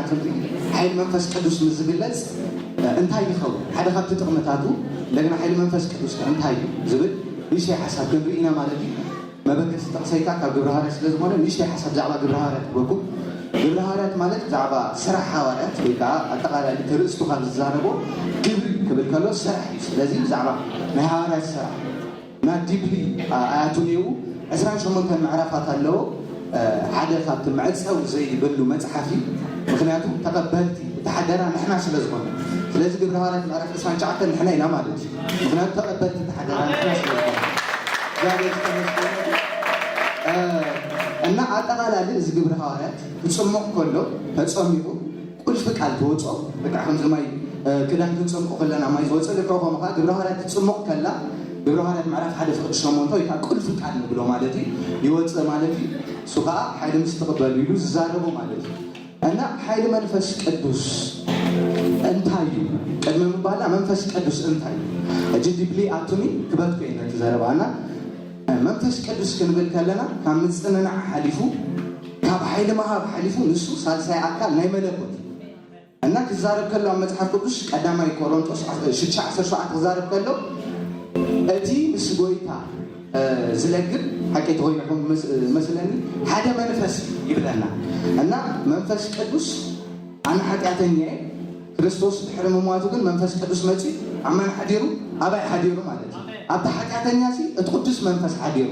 ክንርኢ ሓይሊ መንፈስ ቅዱስ ምስ ዝግለጽ እንታይ ይኸውን? ሓደ ካብቲ ጥቕምታቱ እንደገና ሓይሊ መንፈስ ቅዱስ ከ እንታይ እዩ ዝብል ንእሽተይ ሓሳብ ክንርኢ ኢና ማለት እዩ። መበገሲ ጥቕሰይ ከኣ ካብ ግብረ ሃዋርያት ስለ ዝኾነ ንእሽተይ ሓሳብ ብዛዕባ ግብረ ሃዋርያት ክህበኩም። ግብረ ሃዋርያት ማለት ብዛዕባ ስራሕ ሃዋርያት ወይ ከኣ ኣጠቓላሊ እቲ ርእስቱ ካብ ዝዛረቦ ግብሪ ክብል ከሎ ስራሕ እዩ። ስለዚ ብዛዕባ ናይ ሃዋርያት ስራሕ ናብ ዲፕሊ ኣይኣቱን እዩ። ዕስራን ሸሞንተን ምዕራፋት ኣለዎ። ሓደ ካብቲ መዕጸዊ ዘይብሉ መጽሓፍ እዩ። ምኽንያቱ ተቐበልቲ እቲ ሓደራ ንሕና ስለ ዝኾነ። ስለዚ ግብረ ሃዋርያት ምዕራፍ ዕስራን ትሽዓተን ንሕና ኢና ማለት እዩ። ምኽንያቱ ተቐበልቲ እቲ ሓደራ ንሕና ስለ ዝኾነ። እግዚኣብሔር ዝተመስገነ። እና ኣጠቓላሊ እዚ ግብረ ሃዋርያት ክጽሙቕ ከሎ ተጸሚቑ ቁልፊ ቃል ትወጾ። ልክዕ ከምዚ ማይ ክዳን ክንጸምቆ ከለና ማይ ዝወጽእ ልክዕ ከምኡ ከዓ ግብረ ሃዋርያት ትጽሙቕ ከላ ግብረ ሃዋርያት ምዕራፍ ሓደ ፍቕዲ ሸሞንተ ወይ ከዓ ቁልፊ ቃል ንብሎ ማለት እዩ ይወጽእ ማለት እዩ። እሱ ከዓ ሓይሊ ምስ ትቕበሉ ኢሉ ዝዛረቦ ማለት እዩ። እና ሓይሊ መንፈስ ቅዱስ እንታይ እዩ ቅድሚ ምባልና መንፈስ ቅዱስ እንታይ እዩ? ሕጂ ዲፕሊ ኣቱኒ ክበትኮ እዩ ነቲ ዘረባና። መንፈስ ቅዱስ ክንብል ከለና ካብ ምጽንናዕ ሓሊፉ ካብ ሓይሊ መሃብ ሓሊፉ ንሱ ሳልሳይ ኣካል ናይ መለኮት እዩ። እና ክዛረብ ከሎ ኣብ መጽሓፍ ቅዱስ ቀዳማይ ቆሮንጦስ ሽሻ ዓሰርተ ሸውዓተ ክዛረብ ከሎ እቲ ምስ ጎይታ ዝለግብ ሓቂ ተኮይነ መስለኒ ሓደ መንፈስ ይብለና። እና መንፈስ ቅዱስ ኣነ ሓጢኣተኛ እየ፣ ክርስቶስ ድሕሪ ምሟቱ ግን መንፈስ ቅዱስ መፂ ኣማን ሓዲሩ ኣባይ ሓዲሩ ማለት እዩ። ኣብቲ ሓጢኣተኛ ሲ እቲ ቅዱስ መንፈስ ሓዲሩ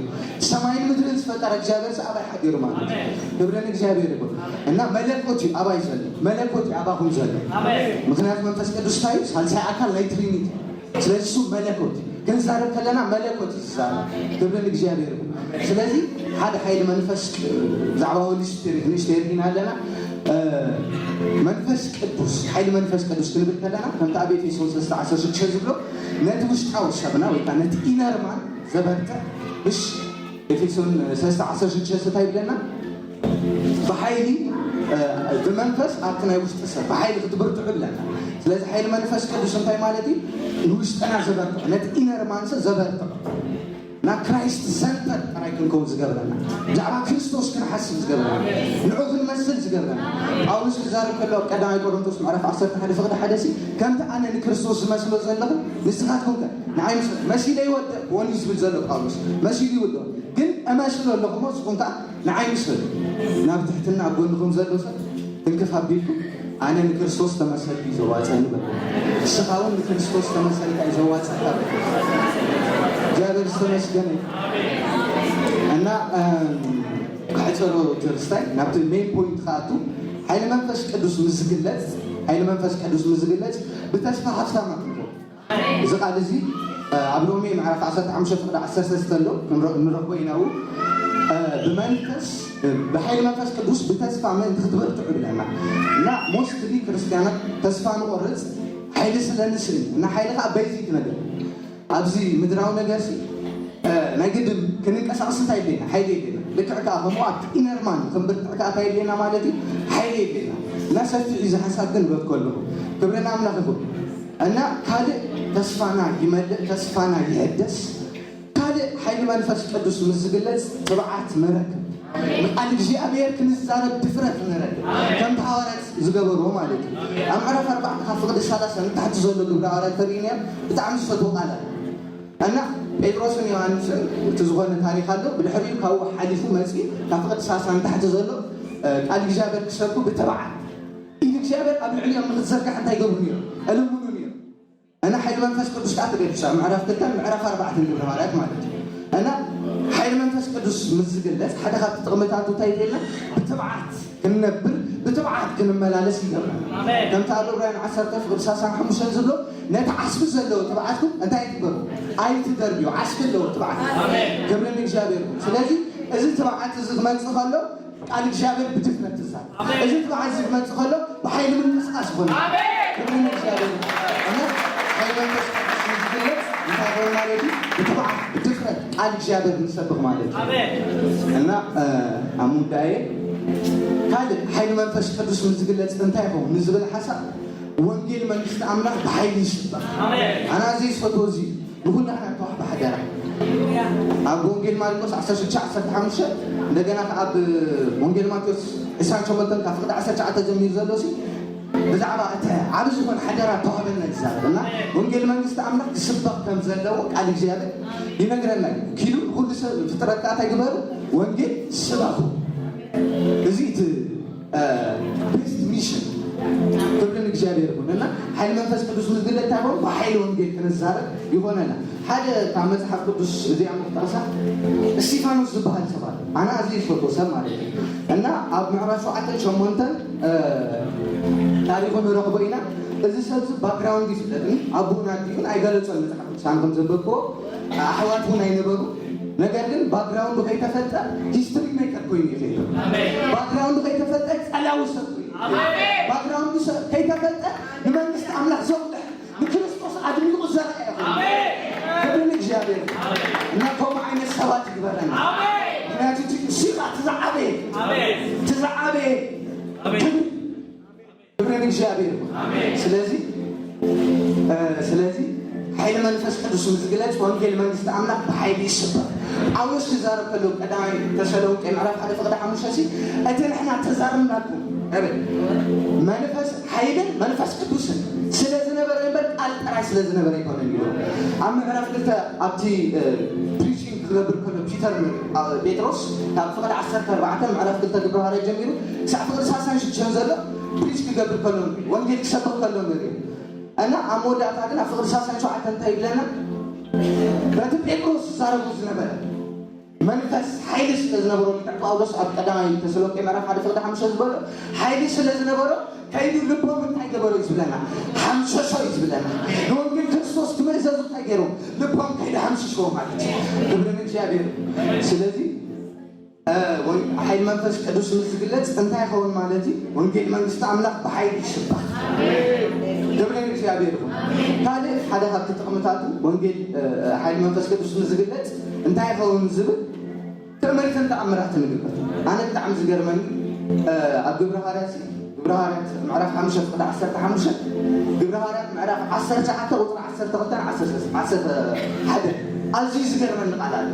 ሰማይን ምድርን ዝፈጠረ እግዚኣብሔር ሲ ኣባይ ሓዲሩ ማለት እዩ። ክብሪ ንእግዚኣብሔር ይኹን። እና መለኮት እዩ ኣባይ ዘሎ፣ መለኮት እዩ ኣባኹም ዘሎ። ምክንያቱ መንፈስ ቅዱስ እንታይ እዩ? ሳልሳይ ኣካል ናይ ትሪኒቲ። ስለዚ እሱ መለኮት ክንዛረብ ከለና መለኮት እዩ ዝዛረብ። ክብሪ ንእግዚኣብሔር ይኹን። ስለዚ ሓደ ሓይሊ መንፈስ ብዛዕባ ሆሊ ስፒሪት ንእሽተይ ርኢና ኣለና። መንፈስ ቅዱስ ሓይሊ መንፈስ ቅዱስ ክንብል ከለና ከምቲ ኣብ ኤፌሶን ሰለስተ ዓሰርተ ሽዱሽተ ዝብሎ ነቲ ውሽጣዊ ሰብና ወይ ከዓ ነቲ ኢነርማን ዘበርትዕ ምሽ ኤፌሶን ሰለስተ ዓሰርተ ሽዱሽተ እንታይ ይብለና? ብሓይሊ ብመንፈስ ኣብቲ ናይ ውሽጢ ሰብ ብሓይሊ ክትብርትዑ ኣለና። ስለዚ ሓይሊ መንፈስ ቅዱስ እንታይ ማለት እዩ? ንውሽጥና ዘበርትዕ ነቲ ኢነርማንስ ዘበርትዕ ናብ ክራይስት ሰንተር ጥራይ ክንከውን ዝገብረና፣ ብዛዕባ ክርስቶስ ክንሓስብ ዝገብረና፣ ንዑ ክንመስል ዝገብረና። ጳውሎስ ክዛረብ ከሎ ኣብ ቀዳማይ ቆሮንቶስ ምዕራፍ ዓሰርተ ሓደ ፍቕዲ ሓደ ሲ ከምቲ ኣነ ንክርስቶስ ዝመስሎ ዘለኹ ንስኻትኩም ከ ንዓይ ምስ መሲለ ይወድቕ ክኾን እዩ ዝብል ዘሎ ጳውሎስ። መሲሉ ይውድቕ ግን እመስሎ ኣለኹ እሞ ንስኹም ከኣ ንዓይ ምስሉ። ናብ ትሕትና ኣብ ጎንኹም ዘሎ ሰብ ትንክፍ ኣቢልኩም ኣነ ንክርስቶስ ተመሰልኩ እዩ ዘዋፀኒ በሉ። ንስኻ እውን ንክርስቶስ ተመሰልካ እዩ ዘዋፀካ በሉ። እግዚኣብሔር ዝተመስገነ እዩ። እና ክሕፀሮ ትርስታይ ናብቲ ሜን ፖይንት ክኣቱ ሓይሊ መንፈስ ቅዱስ ምስ ዝግለፅ ሓይሊ መንፈስ ቅዱስ ምስ ዝግለፅ ብተስፋ ሃፍታማት ንኸውን። እዚ ቃል እዚ ኣብ ሮሜ ምዕራፍ ዓሰርተ ሓሙሽተ ፍቕዲ ዓሰርተ ሰለስተ ኣሎ ንረኽቦ ኢና። ብመንፈስ ብሓይሊ መንፈስ ቅዱስ ብተስፋ ምእንቲ ክትበርትዑ ይብለና እና ሞስትሊ ክርስትያናት ተስፋ ንቆርፅ ሓይሊ ስለ ንስእን እና ሓይሊ ከዓ በይዚክ ነገር ኣብዚ ምድራዊ ነገር ሲ ናይ ግድን ክንንቀሳቀስ እንታይ የድልየና? ሓይሊ የድልየና። ልክዕ ከዓ ከምኡ ኣብቲ ኢነርማን ክንብርትዕ ከዓ እንታይ የድልየና ማለት እዩ? ሓይሊ የድልየና እና ሰፊሕ እዩ እዚ ሓሳብ ግን በትኮ ኣለኹ። ክብሪ ንኣምላኽ ይኹን። እና ካልእ ተስፋና ይመልእ፣ ተስፋና ይሕደስ። ካልእ ሓይሊ መንፈስ ቅዱስ ምስ ዝግለጽ ትብዓት ንረክብ። ንቃል እግዚኣብሔር ክንዛረብ ድፍረት ንረክብ። ከምቲ ሃዋርያት ዝገበርዎ ማለት እዩ። ኣብ ምዕራፍ ኣርባዕተ ካብ ፍቕዲ ሰላሳ ንታሕቲ ዘሎ ግብረ ሃዋርያት ተርእዩኒ እያ። ብጣዕሚ ዝፈትዎ ቃል ኣሎ። እና ጴጥሮስን ዮሃንስን እቲ ዝኾነ ታሪኽ ኣሎ። ብድሕሪኡ ካብኡ ሓሊፉ መጺኡ ካብ ፍቕዲ ሰላሳ ንታሕቲ ዘሎ ቃል እግዚኣብሔር ክሰብኩ ብትብዓት ኢድ እግዚኣብሔር ኣብ ልዕሊኦም ንክትዘርጋሕ እንታይ ይገብሩ ነይሮም? እልምኑ ነይሮም። እና ሓይሊ መንፈስ ቅዱስ ከዓ ተገሊጹ ኣብ ምዕራፍ ክልተን ምዕራፍ ኣርባዕተን ግብረ ሃዋርያት ማለት እዩ። እና ሓይሊ መንፈስ ቅዱስ ምስ ዝግለጽ ሓደ ካብቲ ጥቕምታቱ እንታይ ይብለና? ብትብዓት ክንነብር ብትብዓት ክንመላለስ ይገብረና። ከምቲ ኣብ ዕብራውያን ዓሰርተ ፍቕዲ ሰላሳን ሓሙሽተን ዝብሎ ነቲ ዓስቢ ዘለዎ ትብዓትኩም እንታይ ኣይትግበሩ? ኣይትደርብዩ። ዓስቢ ኣለዎ ትብዓት። ክብሪ ንእግዚኣብሔር ይኹን። ስለዚ እዚ ትብዓት እዚ ክመጽእ ከሎ ቃል እግዚኣብሔር ብድፍረት ትዛረብ። እዚ ትብዓት እዚ ክመጽእ ከሎ ብሓይሊ ምንቅስቃስ ይኾን። ክብሪ ንእግዚኣብሔር። እና ሓይሊ መንፈስ ቅዱስ ዝግለጽ እንታይ ይኾን ማለት እዩ? ብትብዓት ብድፍረት ቃል እግዚኣብሔር ንሰብኽ ማለት እዩ። እና ኣብ ሙዳየ ካልእ ሓይሊ መንፈስ ቅዱስ ምስ ዝግለጽ እንታይ ይኸውን ንዝብል ሓሳብ ወንጌል መንግስቲ ኣምላኽ ብሓይሊ ይስበኽ። ኣነ ኣዝየ ዝፈትዎ እዚ ንኹላትና ተዋህዶ ሓደራ ኣብ ወንጌል ማርቆስ ዓሰርተ ሽዱሽተ ዓሰርተ ሓሙሽተ፣ እንደገና ከኣ ኣብ ወንጌል ማቴዎስ ዕስራን ሸሞንተን ካብ ፍቕዲ ዓሰርተ ትሽዓተ ጀሚሩ ዘሎ ሲ ብዛዕባ እቲ ዓቢ ዝኾነ ሓደራ ተዋህበና እዩ ዝዛረብ። እና ወንጌል መንግስቲ ኣምላኽ ክስበኽ ከም ዘለዎ ቃል እግዚኣብሔር ይነግረና እዩ። ኪዱ ኩሉ ሰብ ፍጥረት ከኣ እንታይ ግበሩ? ወንጌል ስበኹ። እዚ እቲ ቤስት ሚሽን። ክብሪ ንእግዚኣብሔር ይኹን። እና ሓይሊ መንፈስ ቅዱስ ምስ ዝግለጥ እንታይ ይኸውን? ብሓይሊ ወንጌል ክንዛረብ ይኾነና። ሓደ ካብ መጽሓፍ ቅዱስ እዚኣ ምክጠቕሳ፣ እስቲፋኖስ ዝበሃል ሰብ ኣሎ። ኣነ ኣዝየ ዝፈትዎ ሰብ ማለት እዩ። እና ኣብ ምዕራፍ ሸውዓተን ሸሞንተን ታሪኹ ንረኽቦ ኢና። እዚ ሰብ እዚ ባክግራውንድ ይፍለጥኒ፣ ኣቦን ኣዲኡን ኣይገለጾን መጽሓፍ ቅዱስ ኣነ ከም ዘንበብክዎ ኣሕዋት እውን ኣይነበሩ። ነገር ግን ባክግራውንዱ ከይተፈልጠ ሂስትሪ ሜከር ኮይኑ እዩ ከይዱ። ባክግራውንዱ ከይተፈልጠ ጸላዊ ሰብ ኮይኑ እዩ። ባክግራውንዱ ሰብ ከይተፈልጠ ንመንግስቲ ኣምላኽ ዘቑልሕ ንክርስቶስ ኣድሚቑ ዘርአ እዩ። ክብሪ ንእግዚኣብሔር። እና ከምኡ ዓይነት ሰባት ይግበረና። ምክንያቱ እቲ እሱ ኸዓ እቲ ዝዓበየ እቲ ዝዓበየ ክብሪ ክብሪ ንእግዚኣብሔር ይኹን። ስለዚ እ፣ ስለዚ ሓይሊ መንፈስ ቅዱስ ምስ ዝግለጽ ወንጌል መንግስቲ ኣምላኽ ብሓይሊ ይስበኽ። ጳውሎስ ክዛረብ ከሎ ቀዳማይ ተሰሎንቄ ምዕራፍ ሓደ ፍቕዲ ሓሙሽተ ሲ እቲ ንሕና ተዛረብናኩም እብል መንፈስ ሓይልን መንፈስ ቅዱስን ስለ ዝነበረ እምበር ቃል ጥራይ ስለ ዝነበረ ኣይኮነን ይብሎ። ኣብ ምዕራፍ ክልተ ኣብቲ ፕሪቺንግ ክገብር ከሎ ፒተር ጴጥሮስ ካብ ፍቕዲ ዓሰርተ ኣርባዕተ ምዕራፍ ክልተ ግብረ ሃዋርያት ጀሚሩ ክሳዕ ፍቕዲ ሰላሳን ሽዱሽተን ዘሎ ፕሪች ክገብር ከሎ ንሪኦ፣ ወንጌል ክሰብኽ ከሎ ንሪኦ። እና ኣብ መወዳእታ ግን ኣብ ፍቕዲ ሰላሳን ሸውዓተን እንታይ ይብለና? በቲ ጴጥሮስ ዝዛረቡ ዝነበረ መንፈስ ሓይሊ ስለ ዝነበሮ ልክዕ ጳውሎስ ኣብ ቀዳማይ ተሰሎንቄ ምዕራፍ ሓደ ፍቕዲ ሓሙሽተ ዝበሎ ሓይሊ ስለ ዝነበሮ ከይዱ ልቦም እንታይ ገበሮ እዩ ዝብለና? ሓምሸሾ እዩ ዝብለና። ንወንጌል ክርስቶስ ክምእዘዙ እንታይ ገይሮም? ልቦም ከይዱ ሓምሽሽዎ ማለት እዩ። ክብሪ ንእግዚኣብሔር። ስለዚ ሓይሊ መንፈስ ቅዱስ ምስ ዝግለጽ እንታይ ይኸውን ማለት እዩ? ወንጌል መንግስቲ ኣምላኽ ብሓይሊ ይስበኽ። ክብሪ ንእግዚኣብሔር ይኹን። ካልእ ሓደ ካብቲ ጥቕምታቱ ወንጌል ሓይሊ መንፈስ ቅዱስ ምስ ዝግለጽ እንታይ ይኸውን ዝብል ትእምርትን ተኣምራትን ይግበር። ኣነ ብጣዕሚ ዝገርመኒ ኣብ ግብረ ሃዋርያት ግብረ ሃዋርያት ምዕራፍ ሓሙሽተ ፍቕዲ ዓሰርተ ሓሙሽተ ግብረ ሃዋርያት ምዕራፍ ዓሰርተ ትሽዓተ ቁፅሪ ዓሰርተ ክልተ ዓሰርተ ሓደ ኣዝዩ ዝገርመኒ ቃል ኣሎ።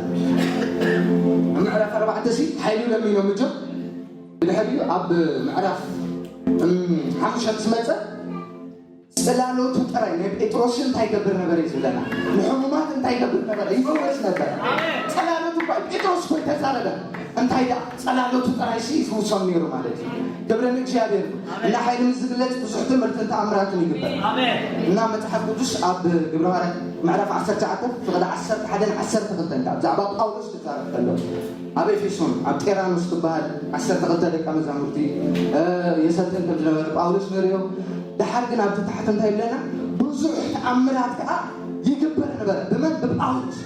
ምዕራፍ ኣርባዕተ ሲ ሓይሉ ለሚኖም እጆም ብድሕሪኡ ኣብ ምዕራፍ ሓሙሽተ ምስ መፀ ፅላሎቱ ጥራይ ናይ ጴጥሮስ እንታይ ይገብር ነበረ እዩ ዝብለና። ንሕሙማት እንታይ ይገብር ነበረ? ይፈወስ ነበረ። ፅላሎቱ እኳ ጴጥሮስ እኮ ተዛረበ። እንታይ ደኣ ፅላሎቱ ጥራይ ሲ ይፍውሶም ነይሩ ማለት እዩ። ክብሪ ንእግዚኣብሔር። እና ሓይሊ ምስ ዝግለፅ ብዙሕ ትምህርትን ተኣምራትን ይግበር። እና መፅሓፍ ቅዱስ ኣብ ግብረ ሃዋርያት ምዕራፍ ዓሰርተ ትሽዓተ ፍቕዲ ዓሰርተ ሓደን ዓሰርተ ክልተን ብዛዕባ ጳውሎስ ክዛረብ ከሎ ኣብ ኤፌሶን ኣብ ጤራኖስ ትበሃል ዓሰርተ ክልተ ደቀ መዛሙርቲ የሰልጥን ከም ዝነበረ ጳውሎስ ንሪኦ። ደሓር ግን ኣብቲ ታሕቲ እንታይ ይብለና? ብዙሕ ተኣምራት ከዓ ይግበር ነበረ። ብመን? ብጳውሎስ።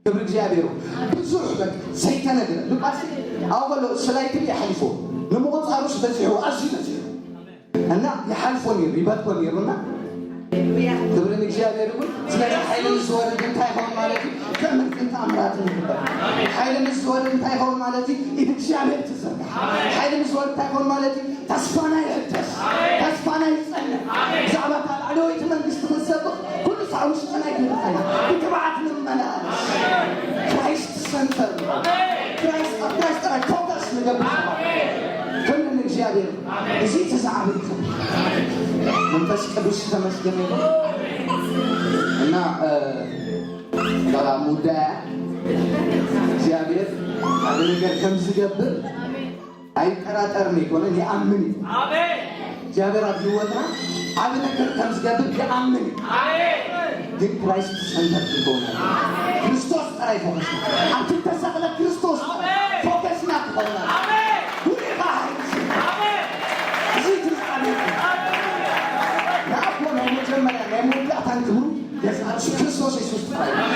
ክብሪ እግዚኣብሔር። ብዙሕ በቃ ዘይተነግረ ሉቃስ ኣው ከሎ ስላይት ይሓልፎ ንምቁፃሩ በዚሑ ኣዝዩ በዚሑ እና ይሓልፎ ነይሩ ይበልኮ ነይሩ እና ክብሪ ንእግዚኣብሔር ይኹን። ስለዚ ሓይሊ ምስ ዝወርድ እንታይ ይኸውን ማለት እዩ? ትእምርትን ተኣምራትን ይግበር። ሓይሊ ምስ ዝወርድ እንታይ ይኸውን ማለት እዩ? ኢድ እግዚኣብሔር ትዘርጋሕ። ሓይሊ ምስ ዝወርድ እንታይ ይኸውን ማለት እዩ? ተስፋና ይሕደስ፣ ተስፋና ይጸንዕ። ብዛዕባ እታ ላዕለወይቲ መንግስቲ ክንሰብኽ ኩሉ ሳዕ ውሽጥና ይድርኸና። ብትብዓት ንመላለስ። ክራይስት ሰንተር፣ ክራይስት ኣብ ክራይስት ጥራይ ፎከስ ንገብር ሰባት። ክብሪ ንእግዚኣብሔር። እዚ እቲ ዝዓበየ ክብሪ። መንፈስ ቅዱስ ዝተመስገነ ይኹን። እና እ፣ በቃ ሙዳያ እግዚኣብሔር ሓደ ነገር ከም ዝገብር ኣይጠራጠርን ኣይኮነን፣ ይኣምን እዩ። እግዚኣብሔር ኣብ ህይወትና ዓቢ ነገር ከም ዝገብር ይኣምን እዩ። ግን ክራይስት ሰንተር ክኸውን ኣለዎ። ክርስቶስ ጥራይ ፎከስና። ኣብቲ እተሰቕለ ክርስቶስ ጥራይ ፎከስና ክኸውን ኣለዎ። ብኡ ኢኻ ሓይሊ ዝህብ። እዚ እቲ እግዚኣብሔር እዩ። ንኣቦ ናይ መጀመርያ ናይ መወዳእታን ክብሩ ገዛ ርእሱ ክርስቶስ የሱስ ጥራይ እዩ።